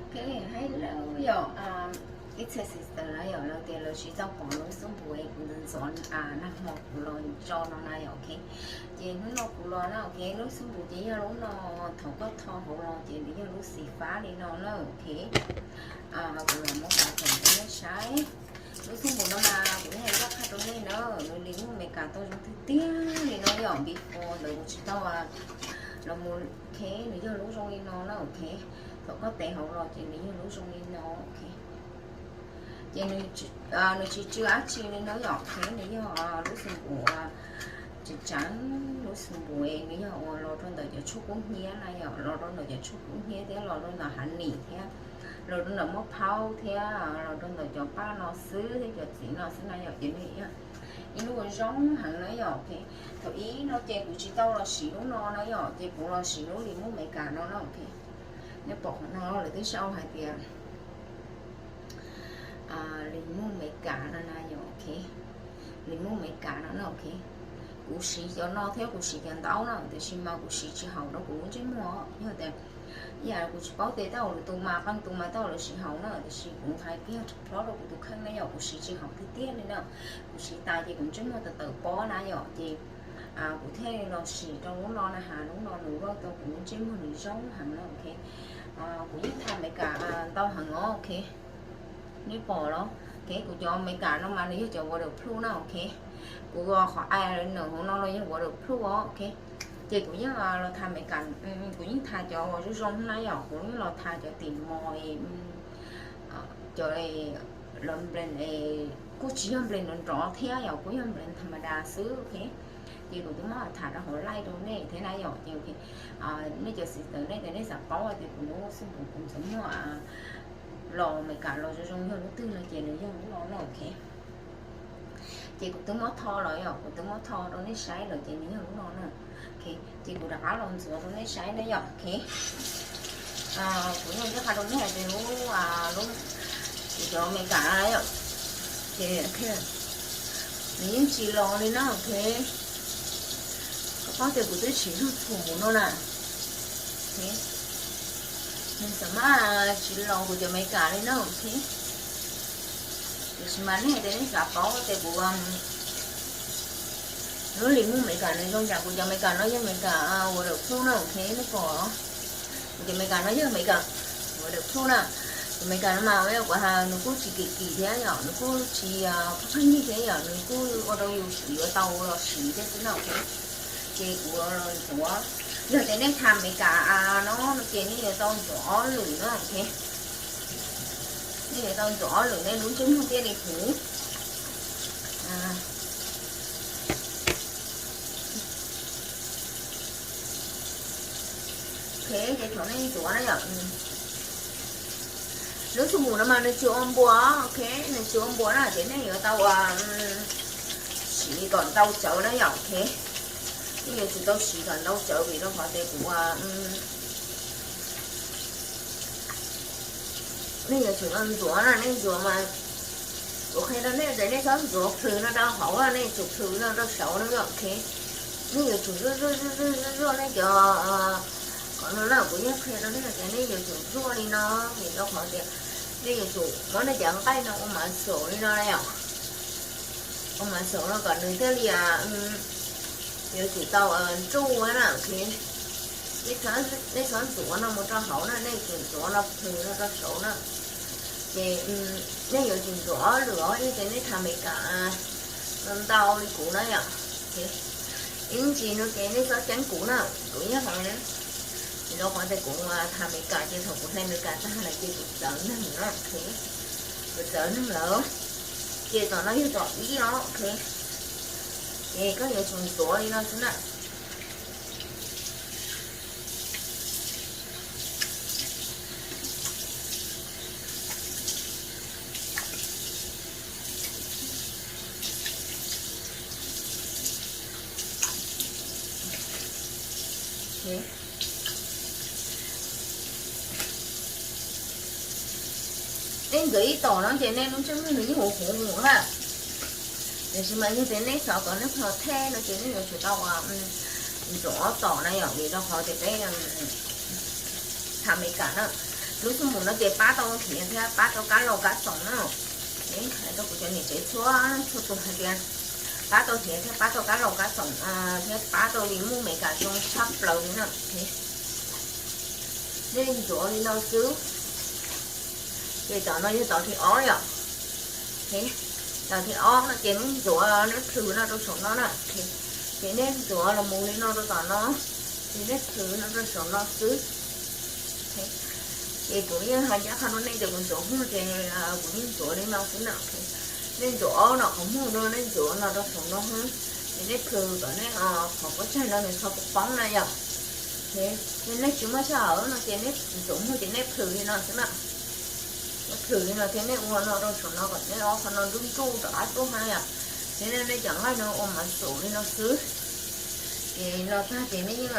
Ok, hello yom, ib txhia sister na yom, lawv tias lawv tsis tau pom lub xub npum es kuv ntxov ntxov nag hmo kuv los tso no na yom, ok. Ces hnub no kuv los na, ok, lub xub npum ces yog lub no, thaum koj tho hauv los ces nws yog lub xim fab li no na, ok. Kuv los muab pov rau nej saib. Lub xub npum no mas kuv yeej hais ncaj qha rau nej na, nws li muaj Amelikas tau zoo tiag tiag li no yom, before ntawd kuv tsis tau los mus, ok, nws yog lub zoo li no na, ok. Thaum koj tev hauv los ces nws yog lub zoo li no, ok. Ces nws tsis tsw dab tsi li no yom, ok, nws yog lub xub npum tseem ceeb, lub xub npum nws yog uas los rau ntawm cov tshuaj kub hnyiab na yom, los rau ntawm cov tshuaj kub hnyiab thiab los rau ntawm hav nim thiab los rau ntawm muaj phaub thiab los rau ntawm cov paj no xwb thiab cov txiv no xwb na yom, ces nws ib lub zoo heev na yom, ok. Thaum ib no ces kuv tsis tau los siv lub no na yom, ces kuv los siv lub li muaj Amelikas no na, ok. Nej pom qhov no lawv twb sau hais tias li muaj Amelikas no na yom, ok. Li muaj Amelikas no na, ok. Kuv siv cov no thiab kuv siv cov ntaub na, tiam sis mas kuv siv tsis haum rau kuv lub ntsej muag, yog tias ib yam kuv tsis paub tias tej zaum lwm tus mas qee tus mas tej zaum lawv siv haum na, tiam sis kuv hais kiag rau kuv tus kheej na yom, kuv siv tsis haum tiag tiag li na. Kuv siv tas ces kuv ntsej muag tawm tawm pob na yom, ces kuv thiaj li los siv rau lub no na has, lub no nws ua rau kuv lub ntsej muag nws zoo heev na, ok. Kuv yeej tha Amelikas ntau heev os, ok. Nej pom los, ok, kuv cov Amelikas no mas nws yog cov waterproof na, ok. Kuv qhov eyeliner hauv no los yog waterproof os, ok. Ces kuv yeej los tha Amelikas, kuv yeej tha cov zoo zoo na yom, kuv yeej los tha cov tim mos, cov los nplees, kuj tsis yog nplees nrov nrov thiab yom, kuj yog nplees tham ma das xwb, ok. Ces kuv twb muab tham rau hauv live rau nej thiab na yom, ces nej cov sister nej tias nej xav paub tias kuv lub xub npum kuv ntxuav muag los Amelikas los zoo zoo yog lub twg no ces nws yog lub no na, ok. Ces kuv twb muab tho los yom, kuv twb muab tho rau nej saib lawm ces nws yog lub no na, ok. Ces kuv rov qab los ntxuav rau nej saib na yom, ok. Kuv yeej ncaj qha rau nej hais tias lub, lub, kuv cov Amelikas na yom, ces nws yeej tsis los li na, ok. Koj paub tias kuv twb siv lug txhuam mus no na, nws xam maj tsis los kuv cov Amelikas li na, ok. Tiam sis mas nej hais tias nej xav paub tias kuv lub li muaj Amelikas nws zoo cas, kuv cov Amelikas no yog Amelikas waterproof na, ok, nej pom. Kuv cov Amelikas no yog Amelikas waterproof na. Cov Amelikas no mas kuv has nws kuj tsis kim kim thiab yom, nws kuj tsis pheej nyig thiab yom, nws kuj ua rau yus yuav tau los siv thiab xwb na, ok. Ces kuv los ntxuav, yog tias nej tha Amelikas no ces nej yuav tau ntxuav ob lwm na, ok. Nej yuav tau ntxuav ob lwm nej lub ntsej muag thiaj li huv. Ok, ces thaum nej ntxuav na yom, lub xub npum no mas nws tsis ua npua, ok, nws tsis ua npua na ces nej yuav tau siv kom ntau tsawv na yom, ok. Nej yuav tsum tau siv kom ntau tsawv vim rau qhov tias kuv nej yuav tsum tau ntxuav na, nej ntxuas mas kuv qhia rau nej tias nej txhob ntxuas plhws no rau hauv, nej tsum plhws no rau saud na, ok. Nej yuav tsum zuaj zuaj zuaj zuaj zuaj zuaj nej cov, qhov no na kuv yeej qhia rau nej tias nej yuav tsum zuaj li no, vim rau qhov tias nej yuav tsum muab nej cov nqaij no ua mav xaum li no na yom. Ua mav xaum no kom nws thiaj li yuav tsum tau ntsuj na, ok. Nej txhob ntxuav no mus rau hauv na, nej yuav tsum ntxuav no plhws no rau saud na. Ces nej yuav tsum ntxuav ob lwm os, yog tias nej tha Amelikas ntau li kuv na yom. Ib ntsis no ces nej txhob ceeb kuv na, kuv yeej hais na. Vim rau qhov tias kuv tha Amelikas ces thaum kuv hle Amelikas tag lawm ces kuv txawv neeg na, ok. Kuv txawv neeg lawm. Ces tom no yog tom ib os, ok. Ces koj yuav tsum ntxuav li no xwb na. Nej ntxuav ib tom no ces nej lub ntsej muag nws yeej huv huv mus na. Tiam sis mas yog tias nej xav kom nej qhov thej no ces nej yuav tsum tau ntxuav ob tom na yom, vim rau qhov tias peb tha Amelikas na. Lub xub npum no ces pab tau hiav thiab pab tau kab laus kab xoom na. Hais rau kuv cov niam tsev txhua leej txhua tus hais tias pab tau hiav thiab pab tau kab laus kab xoom, thiab pab tau li muaj Meskas zoo tshaj plaws li na. Nej ntxuav li no xwb. Ces tom no yog tom thib ob yom. Tom thib ob no ces nej ntxuav, nej plhws no rau saum no na. Ces nej ntxuav los mus li no rau tom no, ces nej plhws no rau saum no xwb. Ces kuv yeej hais ncaj qha rau nej tias kuv ntxuav muag ces kuv yeej ntxuav li no xwb na. Nej ntxuav ob no qhov muag no, nej ntxuav no rau saum no, ces nej plhws kom nej qhov pob tsaig no nws txhob poob poob na yom. Ces nej tsis muaj sij hawm no ces nej ntxuav muag ces nej plhws li no xwb na. Nej plhws li no thiab nej ua no rau saum no kom nej ob qhov no nruj nruj rov qab tuaj na yom. Ces nej cov nqaij no ua mas xum li no xwb. Ces los tag ces nej yeej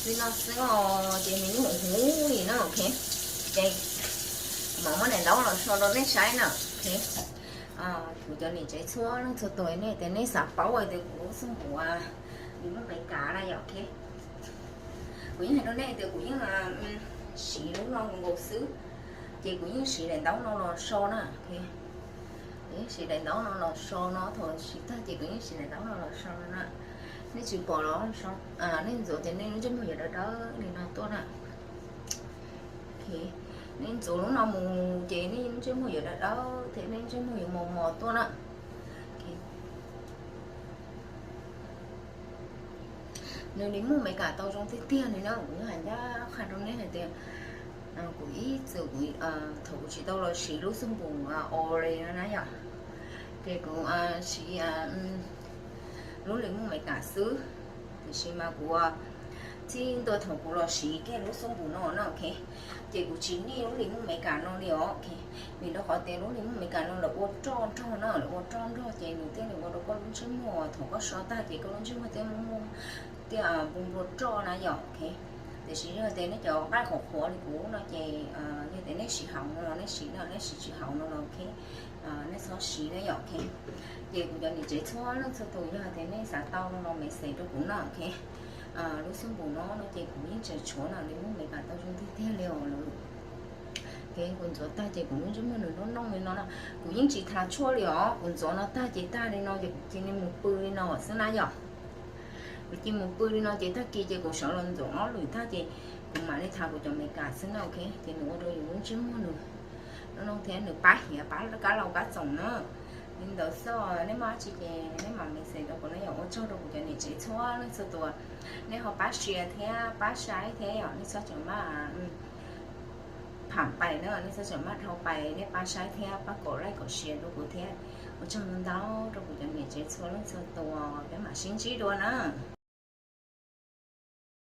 Li no xwb os, ces nws yeej huv huv li na. Ok, ces kuv mam muab daim ntaub los so rau nej saib na. Ok, kuv cov niam tsev txhua leej txhua tus, nej tias nej xav paub hais tias kuv lub xub npum nws muaj Meskas na yom. Ok, kuv yeej hais rau nej tias kuv yeej siv lub no nkaus xwb, ces kuv yeej siv daim ntaub no los so na. Kuv yeej siv daim ntaub no los so no, thaum siv tag ces kuv yeej siv daim ntaub no los so no na. Nej tsis pom los, nej ntxuav ces nej lub ntsej muag yuav dawb dawb li no tuaj na. Nej ntxuav lub no mus ces nej lub ntsej muag yuav dawb dawb thiab nej ntsej muag yuav mos mos tuaj na. Nws li muaj Meskas tau zoo tiag tiag li na. Kuv yeej hais ncaj qha rau nej hais tias kuv ib txwm kuv, thaum kuv tsis tau los siv lub xub npum Olay no na yom, ces kuv siv lub li muaj Meskas xwb. Tiam sis mas kuv txij ntua thaum kuv los siv kiag lub xub npum no na, ok, ces kuv tsis nij lub li muaj Meskas no li os. Ok, vim rau qhov tias lub li muaj Meskas no lawv ua roj nrog na, lawv ua roj nrog ces nws thiaj li ua rau koj lub ntsej muag thaum koj so tag ces koj lub ntsej muag thiaj muaj, thiaj npu nplua roj na yom. Ok, tiam sis yog tias nej cov nqaij qhuav qhuav li kuv no ces yog tias nej siv haum no los nej siv no, nej siv tsis haum no los ok, nej txhob siv na yom. Ok, ces kuv cov niam tsev txhua leej txhua tus yog tias nej xav tau no los message rau kuv na. Ok, lub xub npum no no ces kuv yeej tseem tshuav no, li muaj Meskas tau zoo tiag tiag li os lawm. Ok, kuv ntxuav tag ces kuv lub ntsej muag nws lub nooj li no na. Kuv yeej tsis thav tshuaj li os, kuv ntxuav no tag ces tag li no ces kuv cia li mus pw li no xwb na yom. Kuv cia mus pw li no ces tag kis ces kuv sawv los ntxuav ob lwm tag ces kuv mam li thav kuv cov Meskas xwb na. Ok, ces nws ua rau yus lub ntsej muag nws lub nooj thiab nws pab hiav pab kab laus kab txoom na. Li ntawd xwb, nej muaj dab tsi ces nej mam message rau kuv na yom. Ua tsaug rau kuv cov niam tsev txhua leej txhua tus, nej ho pab share thiab pab saib thiab yom, nej txhob tseem maj pham pais na, nej txhob tseem maj dhau pais, nej pab saib thiab pab kom like kom share rau kuv thiab. Ua tsaug ntau ntau rau kuv cov niam tsev txhua leej txhua tus, peb mam sib ntsib dua na.